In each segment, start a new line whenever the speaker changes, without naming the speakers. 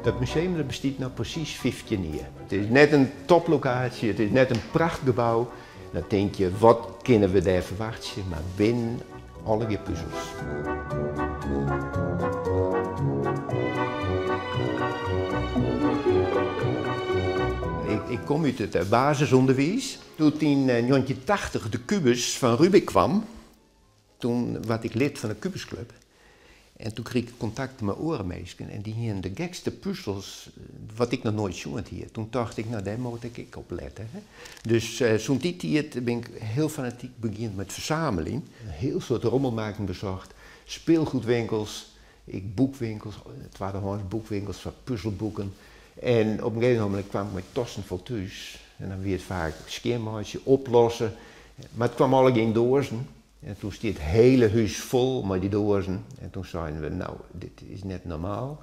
Dat museum dat bestiet no presys 15 jier. It is net in toplokaasje, it is net in prachtgebou. Dan tinke je, wat kinne we dêr ferwachtsje? Mar binnen allegear puzels. Ik kom út it basisûnderwiis. Doe't yn 1980 de kubus fan Rubik kwam, Toen waard ik lid fan de Kubusclub en toen krige ik kontakt mei oare minsken en dy hienen de gekste puzels wat ik noch noait sjoen hie. Toen tocht ik, no dêr moat ik ek op lette. Dus sûnt dy tiid bin ik hiel fanatyk begûn mei it fersameljen. In hiel soad rommelmarkten besocht, speelgoedwinkels, ek boekwinkels, twaddehâns boekwinkels foar puzelboeken. En op in gegeven ogenblik kwam ik mei tassen fol thús en dan wie it faak skjinmeitsje, oplosse. Mar it kwam allegear yn doazen en toen stie it hiele hús fol mei dy doazen en toen seinen we, no, dit is net normaal.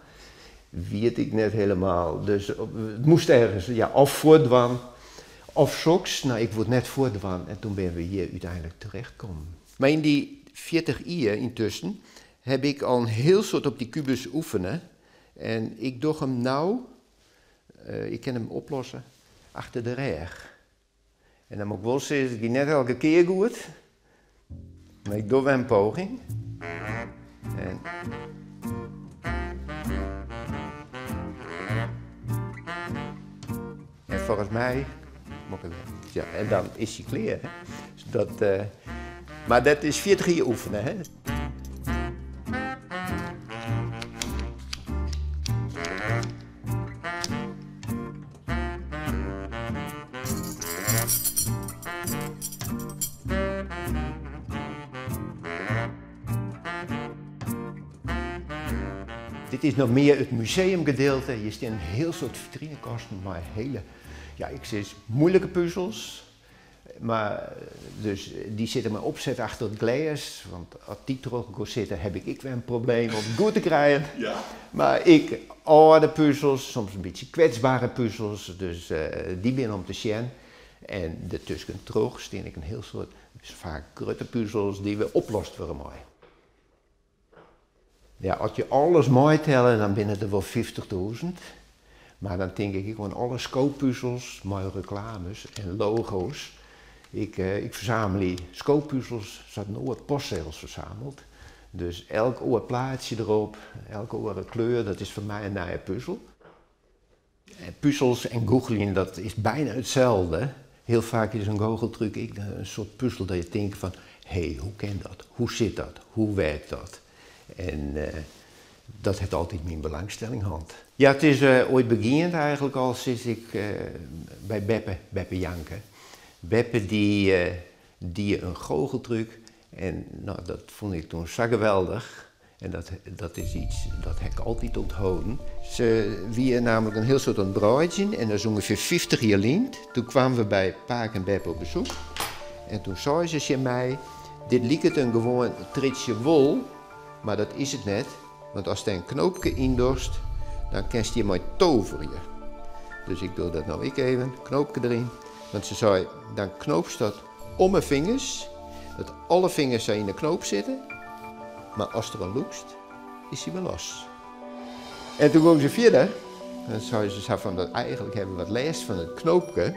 Wit ik net helemaal. Dus it moast ergens, ja, of fuortdwaan of soks. No, ik woe it net fuortdwaan en toen binne we hjir úteinlik terechtkommen. Mar yn dy 40 jier yntusken heb ik al in hiel soad op dy kubus oefene en ik doch him no, ik kin him oplosse achter de rêch. En dan moat ik wol sizze, it giet net elke kear goed, mar ik doch wer in poging. En En folgens my mok ik wer. Ja, en dan is hy klear. Hè. Dus dat, mar dat is 40 jier oefene. Hè. Dit is noch mear it museumgedeelte. Hjir stean in hiel soad vitrinekasten mei hiele, ja, ik sis muoilike puzels. Mar dus dy sitte mei opset achter it glês, want as dy troch elkoar sitte, heb ik ek wer in probleem om it goed te krijen. Mar ek âlde puzels, soms in bytsje kwetsbere puzels, dus dy binne om te sjen. En dertusken troch stean ek in hiel soad, faak grutte puzels, dy't wer oplost wurde meie. Ja, as je alles meitelle, dan binne it der wol 50.000. Mar dan tink ik ek oan alle skopuzels mei reklames en logo's. Ik, ik fersamelje skopuzels sa't in oar postsegels fersamelt. Dus elk oar plaatsje derop, elke oare kleur, dat is foar my in nije puzel. Puzels en gûcheljen, dat is byna itselde. Hiel faak is in goocheltrúk ek in soart puzel dat je tinke fan, hé, hoe kin dat? Hoe sit dat? Hoe werkt dat? En dat hat altyd myn belangstelling hân. Ja, it is oait begjint eigenlik al sinds ik by beppe, beppe Janke. Beppe dy die in goocheltrúk en no, dat fûn ik toen sa geweldich. En dat, dat is iets dat ha ik altyd ûntholden. Se wie namelijk in hiel soad oan it breidzjen en dat is ûngefear 50 jier lyn. Toen kwamen we by pake en beppe op besoek en toen sei se tsjin my, dit liket in gewoan triedsje wol, mar dat is it net, want ast dêr in knoopke yn dochst, dan kinst hjirmei toverje. Dus ik doch dat no ek even, knoopke deryn. Want se sei, dan knoopst dat om 'e fingers, dat alle fingers sa yn 'e knoop sitte, mar ast deroan lûkst, is hy wer los. En toen gong se fierder, dan sei se sa fan, dat eigenlik hawwe we wat lêst fan it knoopke,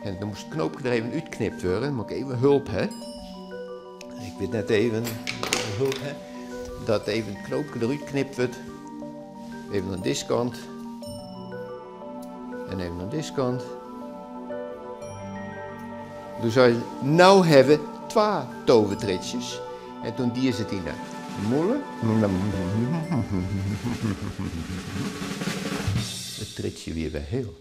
en dan moast it knoopke der even útknipt wurde, dan moat ik even hulp ha. Ik wit net even hulp ha, dat even it knoopke derút knipt wurdt. Even oan dizze kant. En even oan dizze kant. Doe sei se, no hawwe we twa tovertriedsjes. En toen die se it yn de mûle. It triedsje wie wer hiel.